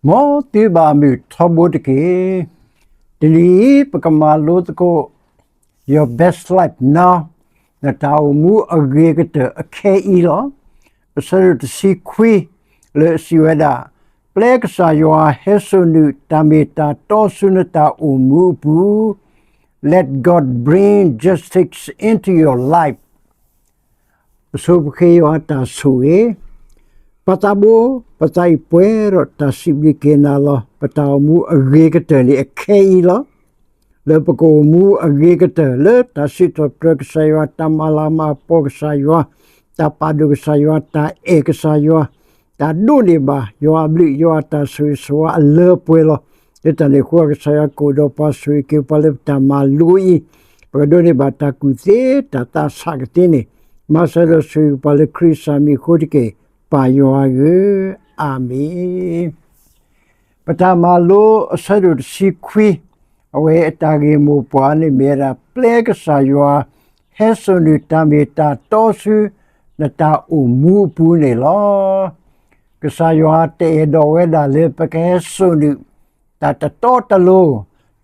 မ်သုဘၣ်မုာ်ထီဘိတက့ၢ်. တနံၤအံၤ ပကမၤလိသကိး Your Best Life Now, နတၢ်အိၣ်မူအဂ့ၤကတၢၢ်အခဲအံၤလီၤ. အဆၢဒိၣ်တဆံခွံ လၢအစံးဝဲဒၣ်, ပျဲကစၢ်ယွၤဟဲစိာ်နုာ်တၢ်မ့ၢ်တၢ်တီဆူနတၢ်အိၣ်မူအပူၤ, Let God bring justice into your life. ပဆိပဃ့ယွၤတၢ်ဆိၣ်ဂ့ၤ, ပၢ်သးဘိ, ပသးအံၤပှဲၤဒီးတၢ်စံးဘျုးက့ၤနၤလီၤ. ပတၢ်အိၣ်မူအဂ့ၤကတၢၢ်န့ၣ်အခဲအံၤလီၤ. လၢပကအိၣ်မူအဂ့ၤကတၢၢ် လၢတၢ်စံးထီၣ်ပတြၢၤကစၢ်ယွၤ, တၢ်မၤလၤမၤကပီၤကစၢ်ယွၤ, တၢ်ပာ်ဒိၣ်ကစၢ်ယွၤ, တၢ်အဲၣ်ကစၢ်ယွၤ, တၢ်ဒိးန့ၢ်ဘၣ်ယွၤအဘျုး ယွၤအတၢ်ဆိၣ်ဂ့ၤဆိၣ်ဝါအလၢအပှဲၤလီၤ. လၢတၢ်န့ၣ်အဃိ ကစၢ်ယွၤကအိၣ်ဒီးပှၤဆိၣ်ဂ့ၤက့ၤပှၤလၢပတၢ်မၤလိအံၤ, ပကဒိးန့ၢ်ဘၣ်တၢ်ကူၣ်သ့တၢ်သးဆးကသ့န့ၣ်, မၤစၢၤဒီးဆိၣ်ဂ့ၤပှၤလၢခရံာ်စၢ်မံၤအဃိတက့ၢ်, ပၢ်ယွၤဧၢ, အၤမ့ၣ်. ပတၢ်မၤလိအဆၢဒိၣ်တဆံခွံ, အဝဲအတၢ်ဂ့ၢ်မိၢ်ပှၢ်န့ၣ်မ့ၢ်ဝဲဒၣ် ပျဲကစၢ်ယွၤဟဲစိာ်နုာ်တၢ်မ့ၢ်တၢ်တီဆူ နတၢ်အိၣ်မူအပူၤန့ၣ်လီၤ. ကစၢ်ယွၤတအဲၣ်ဒိးဝဲဒၣ်လၢပကဟဲစိာ်နုာ် တၢ်တတီတလိၤ,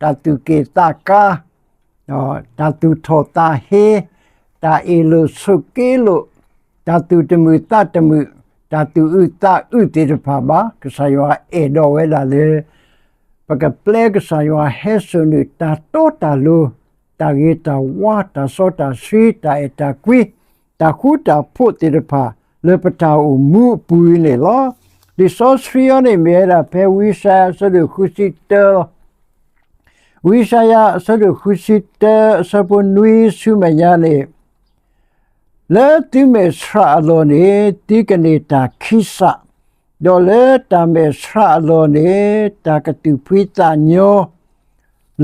တၢ်သူၣ်က့ၣ်သးကါ, တၢ်သူၣ်ထီၣ်သးဟ့, တၢ်အ့ၣ်လိာ်ဆိးက့လိာ်, တၢ်သူၣ်တမုာ်သးတမုာ်, တၢ်သူၣ်အုးသးအုးသ့ၣ်တဖၣ်ဘၣ်. ကစၢ်ယွၤအဲၣ်ဒိးဝဲဒၣ်လၢ ပကပျဲကစၢ်ယွၤဟဲစိာ်နုာ်တၢ်တီတၢ်လိၤ, တၢ်ဂ့ၤတၢ်ဝါ, တၢ်စီတၢ်ဆှံ, တၢ်အဲၣ်တၢ်ကွံ, တၢ်ဃူတၢ်ဖိးသ့ၣ်တဖၣ် လၢပတၢ်အိၣ်မူအပူၤန့ၣ်လီၤ. လံာ်စီဆှံအံၤန့ၣ်မ့ၢ်ဝဲဒၣ်ဖဲဝံယၡါယၤအဆၢဒိၣ်ဃုဆံတၢလီၤ. ဝံယၡါယၤအဆၢဒိၣ်ဃုဆံတၢ အဆၢဖိနွံဆူမဲာ်ညါန့ၣ်, လၢသုမဲာ်ဆှးအလီၢ်န့ၣ် သုကန့ၢ်တၢ်ခံစး, ဒီးလၢတၢ်မဲာ်ဆှးအလီၢ်န့ၣ် တၢ်ကသူၣ်ဖှံသးညီ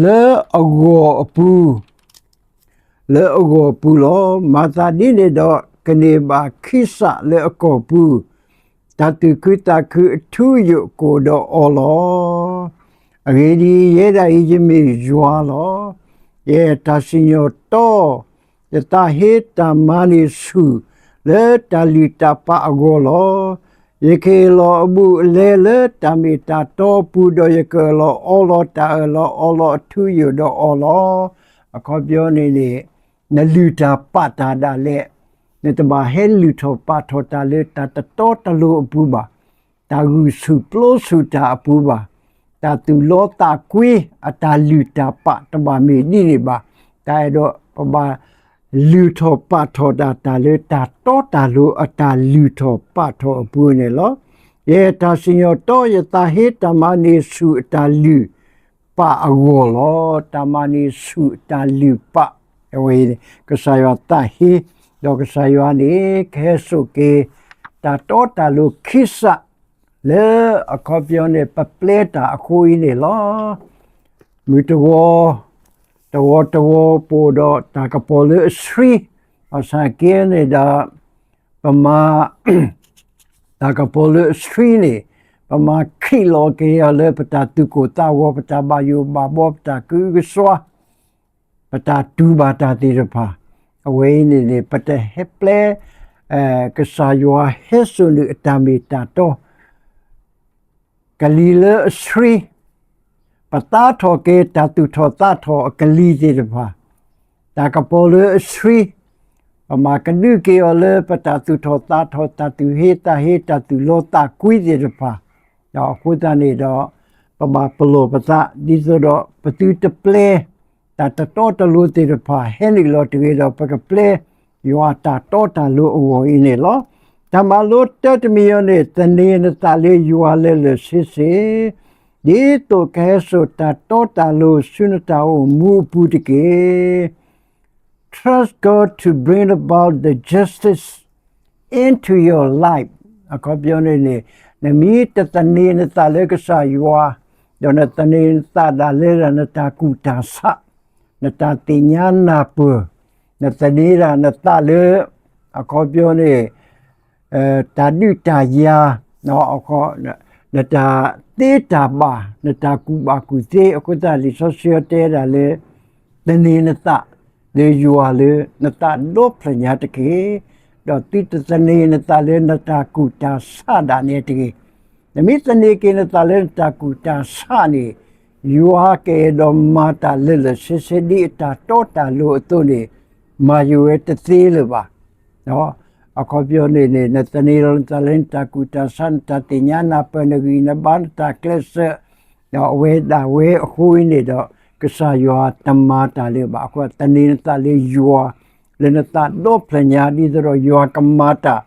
လၢအဂီၢ်အပူၤ လၢအဂီၢ်အပူၤလီၤ. မၤသးဒ်န့ၣ်ဒီး ကန့ၢ်ဘၣ်ခံစးလၢအကီၢ်ပူၤ, တၢ်သူၣ်ခုသးခုအထူအယိာ်ကအိၣ်ဒီးအီၤလီၤ. အဂ့ၢ်ဒ်အံၤ, ယဲဒၣ်အံၤယမ့ၢ်ယွၤလီၤ. ယအဲၣ်တၢ်စံၣ်ညီၣ်တီ, ယသးဟ့တၢ်မၤန့ၢ်ဆူၣ် လၢတၢ်လုၢ်တၢ်ပာ်အဂီၢ်လီၤ. ယကအၢၣ်လီၤအဘူးအလဲလၢတၢ်မ့ၢ်တၢ်တီအပူၤ, ဒီးယကအၢၣ်လီၤအီလီၤတၢ်အၢၣ်လီၤအီလီၤအထူအယိာ်ဒီးအီၤလီၤ. အခီပညီန့ၣ်န့ၣ်, နလုၢ်တၢ်ပာ်တၢ်ဒၣ်လဲာ်, နတဘၣ်ဟဲလုၢ်ထီၣ်ပာ်ထီၣ်တၢ်လၢတၢ်တတီတလိၤအပူၤဘၣ်, တၢ်ဂုာ်ဆူၣ်ပျိဆူၣ်တၢ်အပူၤဘၣ်, တၢ်သူၣ်လီသးကွံအတၢ်လုၢ်တၢ်ပာ်တဘၣ်မ့ၢ်ဒ်န့ၣ်ဘၣ်. တၢ်အဲၣ်ဒိးပဘၣ်လုၢ်ထီၣ်ပာ်ထီၣ်ဒၣ်တၢ်လၢတၢ်တီတၢ်လိၤအတၢ်လုၢ်ထီၣ်ပာ်ထီၣ်အပူၤန့ၣ်လီၤ. ယအဲၣ်တၢ်စံၣ်ညီၣ်တီ, ယသးဟ့တၢ်မၤန့ၢ်ဆူၣ်အတၢ်လုၢ်ပာ်အဂီၢ်လီၤ. တၢ်မၤန့ၢ်ဆူၣ်အတၢ်လုၢ်ပာ်, အဝဲအံၤန့ၣ် ကစၢ်ယွၤသးဟ့, ဒီးကစၢ်ယွၤန့ၣ် ကဟဲစိာ်က့ၤ တၢ်တီတၢ်လိၤခံစး လၢအခီပညီန့ၣ် ပပျဲတၢ်အဃိအံၤန့ၣ်လီၤ. မုၢ်တဂီၤ, တဂီၤတဂီၤပအိၣ်ဒီးတၢ်ကပီၤလၢအဆှံ, ဘၣ်ဆၣ်က့န့ၣ်ဒီး ပမၤ တၢ်ကပီၤလၢအဆှံန့ၣ် ပမၤခံးလီၤက့ၤအီၤလၢပတၢ်သူၣ်ကိၢ်သးဂီၤ, ပတၢ်ဘၣ်ယိၣ်ဘၣ်ဘီ, ပတၢ်ကအုကစွါ, ပတၢ်တူၢ်ဘၣ်တၢ်သ့ၣ်တဖၣ်, အဝဲအံၤန့ၣ်န့ၣ် ပတဟဲပျဲ ကစၢ်ယွၤဟဲစိာ်နုာ်အတၢ်မ့ၢ်တၢ်တီ ကလံၤလၢအဆှံ, ပသါထီၣ်က့ၤတၢ်သူၣ်ထီၣ်သးထီၣ်အကလံၤသ့ၣ်တဖၣ်, တၢ်ကပီၤလၢအဆှံ, ပမၤကဒုးက့ၤအီၤလၢပတၢ်သူၣ်ထီၣ်သးထီၣ်, တၢ်သူၣ်ဟ့သးဟ့, တၢ်သူၣ်လီသးကွံသ့ၣ်တဖၣ်, ဒီးအဃိသတးန့ၣ်ဒီး ပဘၣ်ပလီၢ်ပသး ဒ်သိးဒီးပသုတပျဲ တၢ်တတီတလိၤသ့ၣ်တဖၣ် ဟဲနုာ်လီၤတဂ့ၤဒီး ပကပျဲ ယွၤအတၢ်တီတၢ်လိၤအဂီၢ်အံၤန့ၣ်လီၤ. တၢ်မၤလိတၢတမံၤအံၤန့ၣ် သန့ၤနသးလၢယွၤလၢလၢာ်ဆ့ဆ့, ဒ်သိးကဟဲစိာ်တၢ်တီတၢ်လိၤဆူနတၢ်အိၣ်မူအပူၤတက့ၢ်. Trust God to bring about the justice into your life. အခီပညီန့ၣ်န့ၣ် နမ့ၢ်တသန့ၤနသးလၢကစၢ်ယွၤ, ဒီးနသန့ၤနသးဒၣ်လၢနတၢ်ကူၣ်တၢ်ဆး, နတၢ်သ့ၣ်ညါနၢ်ပၢၢ်, နသန့ၤဒၣ်နသးလၢ အခီပညီန့ၣ် တၢ်ဒုးတၢ်ယၤ, နတၢ်သ့တၢ်ဘၣ်, နတၢ်ကူၣ်ဘၣ်ကူၣ်သ့, အဃိသတးလံာ်စီဆှံတဲဒၣ်လၢ သန့ၤနသးလၢယွၤလၢနသးဒီဖျၢၣ်ညါတက့ၢ်. ဒီးသုတသန့ၤနသးလၢနတၢ်ကူၣ်တၢ်ဆးဒၣ်နဲတဂ့ၤ. နမ့ၢ်သန့ၤက့ၤနသးလၢနတၢ်ကူၣ်တၢ်ဆးန့ၣ်, ယွၤကအဲၣ်ဒိးမၤတၢ်လၢာ်လၢာ်ဆ့ဆ့ဒ်အတၢ်တီတၢ်လိၤအသိးန့ၣ်, မၤယုၤဝဲတသ့လၢၤဘၣ်. အခီပညီန့ၣ်န့ၣ် နသန့ၤလီၤနသးလၢနတၢ်ကူၣ်တၢ်ဆး နတၢ်သ့ၣ်ညါနၢ်ပၢၢ် နဂံၢ်နဘါ နတၢ်ကျဲးစၢး အဝဲဒၣ်ဝဲအဃိအံၤန့ၣ်ဒီး ကစၢ်ယွၤတမၤတၢ်လၢၤဘၣ်. အဃိသန့ၤနသးလၢယွၤ လၢနသးဒီဖျၢၣ်ညါ ဒ်သိးဒီးယွၤကမၤတၢ်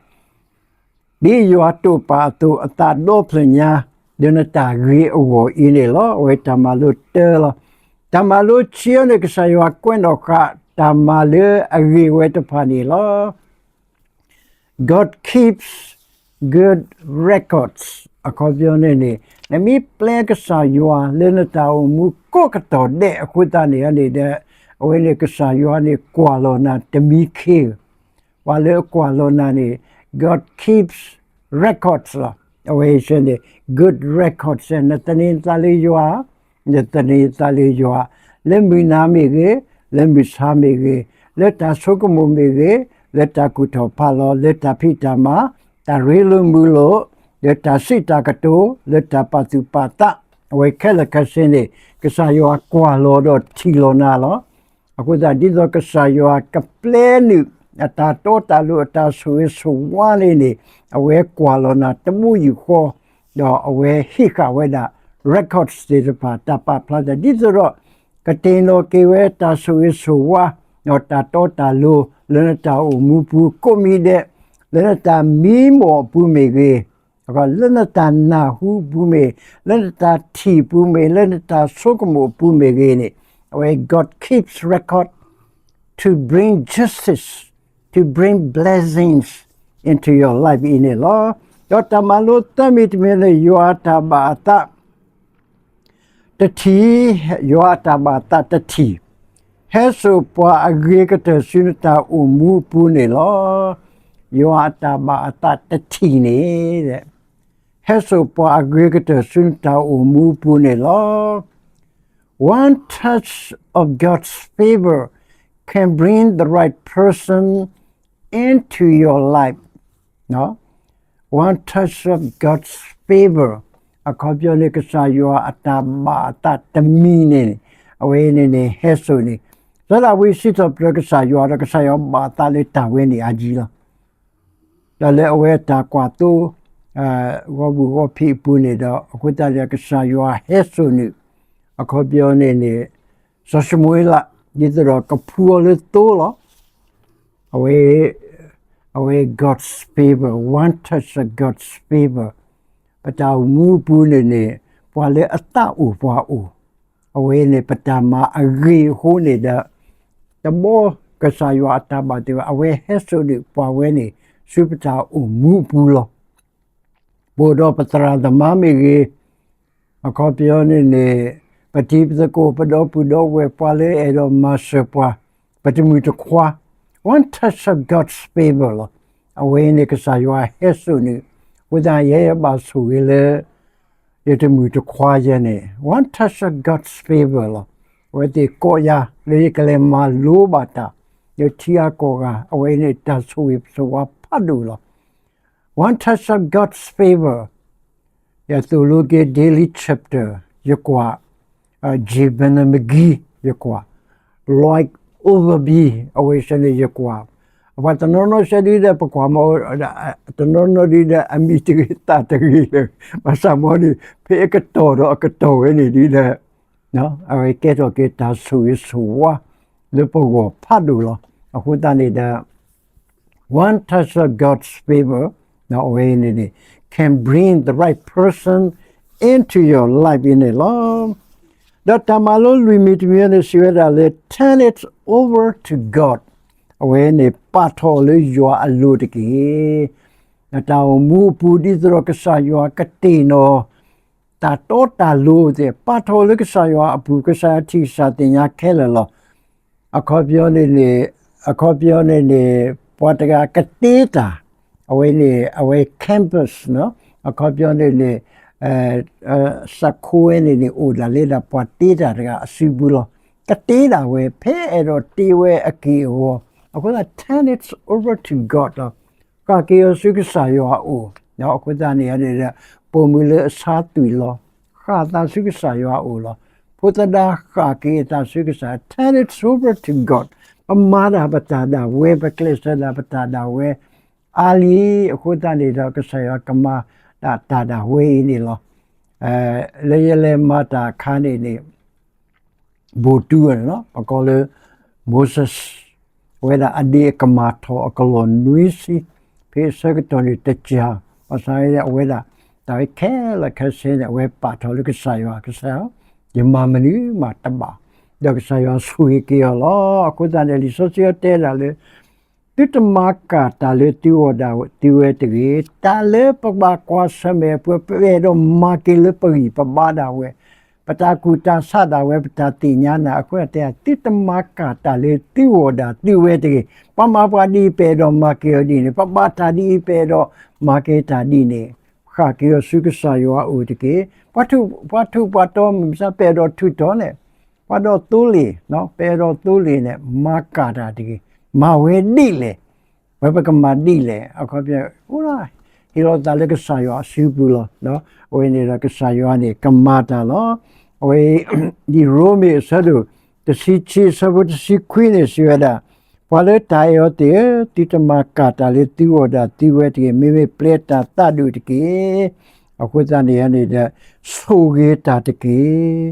ဒ်ယွၤတိာ်ပာ်အသိး အသးဒီဖျၢၣ်ညါ လၢနတၢ်ဂ့ၤအဂီၢ်အံၤန့ၣ်လီၤ. အဝဲတၢ်မၤလိတၢလီၤ. တၢ်မၤလိဆံအံၤန့ၣ် ကစၢ်ယွၤကွဲးနီၣ်ဃာ် တၢ်မၤလိအဂ့ၢ်ဝဲတဖၣ်န့ၣ်လီၤ. God keeps good records. အခီပညီန့ၣ်န့ၣ် နမ့ၢ်ပျဲကစၢ်ယွၤလၢနတၢ်အိၣ်မူကိးကတီၢ်ဒဲးအဃိသတးန့ၣ်န့ၣ်ဒီး အဝဲန့ၣ်ကစၢ်ယွၤန့ၣ်ကွၢ်လီၤနၤတမံခ့ဧၢ. ပှၤလၢအကွၢ်လီၤနၤန့ၣ် God keeps records လီၤ. အဝဲအံၤန့ၣ် good records နသန့ၤနသးလၢယွၤ နသန့ၤနသးလၢယွၤ လၢမုၢ်နၤမ့ၢ်ဂ့ၤ, လၢမုၢ်ဆါမ့ၢ်ဂ့ၤ, လၢတၢ်ဆိကမိၣ်မ့ၢ်ဂ့ၤ, လၢတၢ်ကူၣ်ထီၣ်ဖးလီၤ, လၢတၢ်ဖံးတၢ်မၤ, တၢ်ရ့လိာ်မုာ်လိာ်, လၢတၢ်စံးတၢ်ကတိၤ, လၢတၢ်ပာ်သူၣ်ပာ်သး, အဝဲခဲလၢာ်ခဲဆ့န့ၣ် ကစၢ်ယွၤကွၢ်လီၤဒီးထံၣ်လီၤနၤလီၤ. အဃိသတး ဒ်သိးကစၢ်ယွၤကပျဲနုာ် အတၢ်တီတၢ်လိၤ အတၢ်ဆိၣ်ဂ့ၤဆိၣ်ဝါန့ၣ်န့ၣ် အဝဲကွၢ်လီၤနၤတဘိယူၢ်ဃီ, ဒီးအဝဲဟ့ၣ်ဃာ်ဝဲဒၣ် records သ့ၣ်တဖၣ် တၢ်ပာ်ဖျါသ့ၣ် ဒ်သိးဒီး ကတ့ၢ်နီၣ်က့ၤဝဲတၢ်ဆိၣ်ဂ့ၤဆိၣ်ဝါ ဒီးတၢ်တီတၢ်လိၤ လၢနတၢ်အိၣ်မူပူၤကိးမံၤဒဲး, လၢနတၢ်မံမီၢ်အပူၤမ့ၢ်ဂ့ၤ, လၢနတၢ်နၢ်ဟူအပူၤမ့ၢ်, လၢနတၢ်ထံၣ်အပူၤမ့ၢ်, လၢနတၢ်ဆိကမိၣ်အပူၤမ့ၢ်ဂ့ၤန့ၣ်, အဝဲ God keeps record to bring justice, to bring blessings into your life အံၤန့ၣ်လီၤ. ဒီးတၢ်မၤလိသၢမံၤတမံၤန့ၣ် ယွၤအတၢ်ဘၣ်အသး တထံၣ်, ယွၤအတၢ်ဘၣ်အသးတထံၣ်, ဟဲစိာ်ပှၤအဂ့ၤကတၢၢ်ဆူနတၢ်အိၣ်မူအပူၤန့ၣ်လီၤ. ယွၤအတၢ်ဘၣ်အသးတထံၣ်န့ၣ် ဟဲစိာ်ပှၤအဂ့ၤကတၢၢ်ဆူနတၢ်အိၣ်မူအပူၤန့ၣ်လီၤ. One touch of God's favor can bring the right person into your life. One touch of God's favor အခီပညီန့ၣ် ကစၢ်ယွၤအတၢ်ဘၣ်အသးတမံၤန့ၣ် အဝဲန့ၣ်န့ၣ် ဟဲစိာ်န့ၣ် စီၤဒၤဝံးစံးထီၣ်ပတြၢၤကစၢ်ယွၤဒီး ကစၢ်ယွၤဘၣ်အသးလၢတၢ်ဝဲန့ၣ်အါကံလီၤ. ဒီးလၢအဝဲတၢ်ကွၢ်သိ ဂီၤဘူၣ်ဂီၤဖံးအပူၤန့ၣ်ဒီး အဃိသတးဒီး ကစၢ်ယွၤဟဲစိာ်န့ၣ် အခီပညီန့ၣ်န့ၣ် စီၤၡမူၤအ့လး ဒ်သိးဒီးကဖှူအီၤလၢသိလီၤ. အဝဲ အဝဲ God's favor, one touch of God's favor ပတၢ်အိၣ်မူအပူၤန့ၣ်န့ၣ် ပှၤလၢအသးအိၣ်ပှၤအိၣ် အဝဲန့ၣ် ပတၢ်မၤအဂ့ၤအဃိန့ၣ်ဒီး တဘျီကစၢ်ယွၤအတၢ်ဘၣ်တ့ၢ်ဘၣ် အဝဲဟဲစိာ်န့ၣ် ပှၤဝဲန့ၣ် ဆူပတၢ်အိၣ်မူအပူၤလီၤ. ပအိၣ်ဒီးပသရၣ်သမါမ့ၢ်ဂ့ၤ, အခီပညီန့ၣ်န့ၣ် ပတံၤပသကိး ပဒီပုၢ်ဒီဝဲၢ် ပှၤလၢအအဲၣ်ဒိးမၤစၢၤပှၤ ပတမုၢ်တခွါ one touch of God's favor လီၤ. အဝဲန့ၣ်ကစၢ်ယွၤဟဲစိာ်န့ၣ် အဃိသတးယဲယဘၣ်ဆိၣ်ဂ့ၤလၢ ယတမုၢ်တခွါယဲန့ၣ် one touch of God's favor လီၤ. အဝဲသ့ၣ်ကိးယၤလၢယကလဲၤမၤလိဘၣ်တၢ် ယထံဂၤကီၢ်ဂၤ အဝဲန့ၣ်တၢ်ဆိၣ်ဂ့ၤဆိၣ်ဝါဖးဒိၣ်လီၤ. One touch of God's favor ယသိၣ်လိက့ၤ Daily Chapter ယကွၢ် J Vernon McGee ယကွၢ် Lloyd Ogilvie အဝဲစ့ၢ်န့ၣ်ယကွၢ် အပှၤတနီၤနီၤစ့ၢ်ဒ်ဒီး ပကွၢ်မ့ၢ် တနီၤနီၤဒ်ဒီး အမံၤတဂ့ၤသးတဂ့ၤလၢၤ ဘၣ်ဆၣ်မ့ၢ်န့ၣ် ဖဲအကတီၢ်ဒီးအကတီၢ်ဝဲန့ၣ်ဒ်ဒီး အဝဲကဲထီၣ်က့ၤတၢ်ဆိၣ်ဂ့ၤဆိၣ်ဝါ လၢပဂီၢ်ဖးဒိၣ်လီၤ. အဃိသတးန့ၣ်ဒီး one touch of God's favor အဝဲန့ၣ်န့ၣ် can bring the right person into your life အံၤန့ၣ်လီၤ. ဒီးတၢ်မၤလိလွံၢ်မံၤတမံၤန့ၣ် စံးဝဲဒၣ်လၢ turn it over to God အဝဲန့ၣ် ပာ်ထီၣ်လၢယွၤအလိၤတက့ၢ်. နတၢ်အိၣ်မူအပူၤ ဒ်သိးဒီးကစၢ်ယွၤကတ့ၢ်နီၣ် တၢ်တီတၢ်လိၤသ့ၣ် ပာ်ထီၣ်လၢကစၢ်ယွၤအပူၤ ကစၢ်ယွၤထံၣ်ကစၢ်သ့ၣ်ညါခဲလၢာ်လီၤ. အခီပညီန့ၣ်န့ၣ် အခီပညီန့ၣ်န့ၣ် ပှၤတဂၤကတ့တၢ် အဝဲန့ၣ် အဝဲ canvas အခီပညီန့ၣ်န့ၣ် စးခိဝဲန့ၣ်န့ၣ် အိၣ်ဒၣ်လၢဒၣ်ပှၤတ့တၢ်တဂၤအစုပူၤလီၤ. ကတ့ဒၣ်ဝဲ ဖဲအဲၣ်ဒိးတ့ဝဲအက့ၢ်အဂီၤ အဃိသတး turn it over to God လီၤ. ဃၣ်က့ၤအီၤဆူကစၢ်ယွၤအအိၣ် အဃိသတးန့ၣ်န့ၣ်ဒီး ပိာ်မုၣ်လၢအဆါသွံၣ်လီၤ. ဃၣ်သးဆူကစၢ်ယွၤအအိၣ်လီၤ. ဖိသဒါဃၣ်က့ၤအသးဆူကစၢ်, turn it over to God. ပမၤတၢ်ပတၢ်ဒၣ်ဝဲ, ပကျဲးစၢးဒၣ်ပတၢ်ဒၣ်ဝဲ အါလံ. အဃိသတးန့ၣ်ဒီး ကစၢ်ယွၤကမၤဒၣ်တၢ်ဒၣ်ဝဲအံၤန့ၣ်လီၤ. လၢယလဲၤမၤတၢ်အခါန့ၣ်န့ၣ် ဘိၣ်တူန့ၣ်လီၤ, ပကိးလၢ Moses, အဝဲဒၣ်အဒ့အကမၢ်ထီၣ်အကလီၢ်နွံဆံ, ဖဲအဆၢကတီၢ်န့ၣ်တစှၤ, ဘၣ်ဆၣ်အဝဲဒၣ် တၢ်ဝဲခဲလၢာ်ခဲဆ့န့ၣ် အဝဲပာ်ထီၣ်လၢကစၢ်ယွၤ, ကစၢ်ယွၤ, ယမၤမနုၤမးတဘၣ်, ဒီးကစၢ်ယွၤဆိၣ်ဂ့ၤက့ၤအီၤလီၤ. အဃိသတးန့ၣ် လံာ်စီဆှံတဲဒၣ်လၢ သုတမၤကၣ်တၢ်လၢသုဂီၢ်ဒၣ်သုဝဲတဂ့ၤ. တၢ်လၢပဘၣ်ကွၢ်ဆၢၣ်မဲာ်အပူၤ ပအဲၣ်ဒိးမၤက့ၤလၢပဂံၢ်ပဘါဒၣ်ဝဲ, ပတၢ်ကူၣ်တၢ်ဆးဒၣ်ဝဲ, ပတၢ်သ့ၣ်ညါနၤအဃိတဲ, သုတမၤကၣ်တၢ်လၢသုဂီၢ်ဒၣ်သုဝဲတဂ့ၤ. ပမၤပှၤဒ်အံၤ ပအဲၣ်ဒိးမၤက့ၤအီၤဒ်န့ၣ်, ပဘၣ်တၢ်ဒ်အံၤ ပအဲၣ်ဒိးမၤက့ၤတၢ်ဒ်န့ၣ်, ဃၣ်က့ၤအီၤဆူကစၢ်ယွၤအအိၣ်တက့ၢ်. ပှၤထူးပှၤတီၤ မ့ၢ်မ့ၢ်ပအဲၣ်ဒိးထူးတီၤန့ၣ်, ပှၤဒီးသိလ့ၣ်, ပအဲၣ်ဒိးသိလ့ၣ်န့ၣ် မၤကၣ်တၢ်တဂ့ၤ, မၤဝဲဒ်လဲၣ်, ဝဲပကမၤဒ်လဲၣ်, အခီပညီ အိၣ်လၢ ဟ့ၣ်လီၤသးလၢကစၢ်ယွၤအစုပူၤလီၤ. အဝဲန့ၣ်ဒီးကစၢ်ယွၤန့ၣ် ကမၤတၢ်လီၤ. အဝဲ ဒ်ရိမ့ၤအဆၢဒိၣ်တဆံခံ အဆၢဖိတဆံခွံန့ၣ် စံးဝဲဒၣ်, ပှၤလၢတၢ်အဲၣ်အီၤသ့ၣ်ဧၢ, သုတမၤကၣ်တၢ်လၢသုဂီၢ်ဒၣ်သုဝဲတဂ့ၤ, မ့မ့ၢ်ပျဲတၢ်သးဒူၣ်တက့ၢ်. အဃိသတးန့ၣ်န့ၣ်ဒီး ဆိၣ်ဂ့ၤတၢ်တက့ၢ်,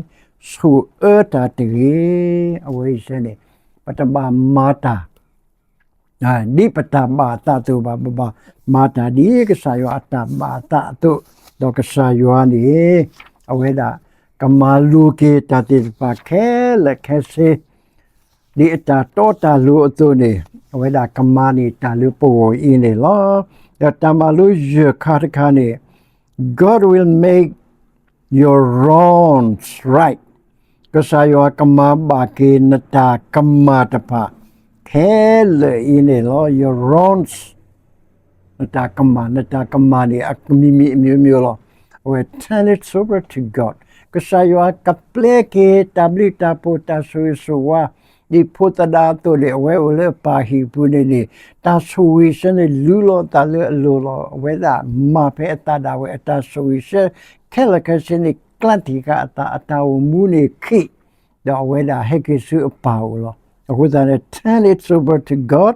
ဆိၣ်အၢတၢ်တဂ့ၤ. အဝဲအံၤစ့ၢ်န့ၣ် ပတဘၣ်မၤတၢ် ဒ်ပတၢ်ဘၣ်အသးအသိးဘၣ်, ပဘၣ်မၤတၢ်ဒ်ကစၢ်ယွၤအတၢ်ဘၣ်အသးအသိး, ဒီးကစၢ်ယွၤန့ၣ် အဝဲဒၣ် ကမၤလိၤက့ၤတၢ်သ့ၣ်တဖၣ်ခဲလၢာ်ခဲဆ့ ဒ်အတၢ်တီတၢ်လိၤအသိးန့ၣ်, အဝဲဒၣ်ကမၤန့ၢ်တၢ်လၢပဂီၢ်အံၤန့ၣ်လီၤ. ဒီးတၢ်မၤလိယဲၢ်ခါတခါန့ၣ်, God will make your wrongs right. ကစၢ်ယွၤကမၤဘၣ်က့ၤနတၢ်ကမၣ်တဖၣ် ခဲလၢာ်အံၤန့ၣ်လီၤ. Your wrongs, နတၢ်ကမၣ်, နတၢ်ကမၣ်န့ၣ် အမံၤမံၤအမျိုးမျိုးလီၤ. အဝဲ turn it over to God. ကစၢ်ယွၤကပျဲက့ၤတၢ်ဘျုးတၢ်ဖှိၣ်တၢ်ဆိၣ်ဂ့ၤဆိၣ်ဝါ ဒ်ဖိသဒါအသိးန့ၣ် အဝဲအိၣ်လၢအပၢ်ဟံၣ်ပူၤန့ၣ်န့ၣ်, တၢ်ဆိၣ်ဂ့ၤစ့ၢ်န့ၣ် လူလီၤအသးလၢအလိၤလီၤ. အဝဲဒၣ်မၤဖဲအသးဒၣ်ဝဲအတၢ်ဆိၣ်ဂ့ၤစ့ၢ်, ခဲလၢာ်ခဲဆ့န့ၣ် ကျၢၢ်ထံၣ်ဃာ်အသး, အတၢ်အိၣ်မူန့ၣ်ခံး, ဒီးအဝဲဒၣ်ဟဲက့ၤဆူအပၢ်အအိၣ်လီၤ. အဃိသတးန့ၣ် turn it over to God,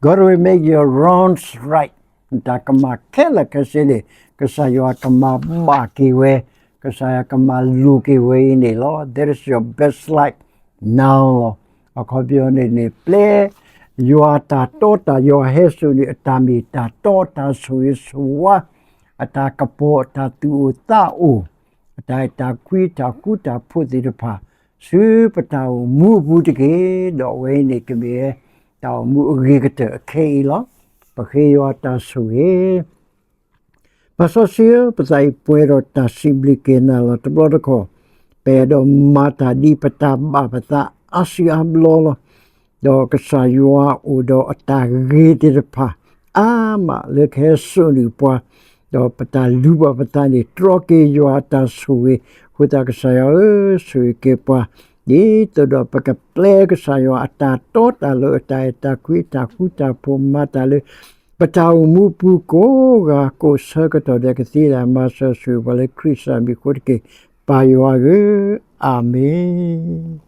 God will make your wrongs right. နတၢ်ကမၣ်ခဲလၢာ်ခဲဆ့န့ၣ် ကစၢ်ယွၤကမၤဘၣ်က့ၤဝဲ, ကစၢ်ယွၤကမၤလိၤက့ၤဝဲအံၤန့ၣ်လီၤ. That is your best life now လီၤ. အခီပညီန့ၣ်န့ၣ် ပျဲယွၤတၢ်တီတၢ် ယွၤဟဲစိာ်န့ၣ် အတၢ်မ့ၢ်တၢ်တီတၢ်ဆိၣ်ဂ့ၤဆိၣ်ဝါ, အတၢ်ကပီၤ အတၢ်သူၣ်အိၣ်သးအိၣ်, အတၢ်အဲၣ်တၢ်ကွံ တၢ်ဃူတၢ်ဖိးသ့ၣ်တဖၣ် ဆူပတၢ်အိၣ်မူအပူၤတက့ၢ်. ဒီးအဝဲအံၤန့ၣ်ကမ့ၢ် တၢ်အိၣ်မူအဂ့ၤကတၢၢ်အခဲအံၤလီၤ. ပဃ့ယွၤတၢ်ဆိၣ်ဂ့ၤ ပၢ်စီဆှံဧၢ, ပသးအံၤပှဲၤဒီးတၢ်စံးဘျုးက့ၤနၤလီၤ. တဘျီတခီၣ် ပအဲၣ်ဒိးမၤတၢ်ဒ်ပတၢ်ဘၣ်ပသးအါစုအါဘျီလီၤ. ဒီးကစၢ်ယွၤအိၣ်ဒီးအတၢ်ဂ့ၤသ့ၣ်တဖၣ် အါမးလၢကဟဲစိာ်န့ၢ်ပှၤ, ဒီးပတၢ်လူၤဘၣ်ပသးန့ၣ် တြီက့ၤယွၤအတၢ်ဆိၣ်ဂ့ၤ, အဃိသတးကစၢ်ယွၤဧၢ, ဆိၣ်ဂ့ၤက့ၤပှၤ ဒ်သိးဒီးပကပျဲကစၢ်ယွၤအတၢ်တီတၢ်လိၤ အတၢ်အဲၣ်တၢ်ကွံ အတၢ်ဃူတၢ်ဖိး မၤတၢ်လၢ ပတၢ်အိၣ်မူပူၤကိးဂၤကိးဆၢကတီၢ်ဒဲး ကသ့ဒၣ်မၤစၢၤဆိၣ်ဂ့ၤပှၤလၢခရံာ်စၢ်မံၤအဃိတက့ၢ်, ပၢ်ယွၤဧၢ, အၤမ့ၣ်.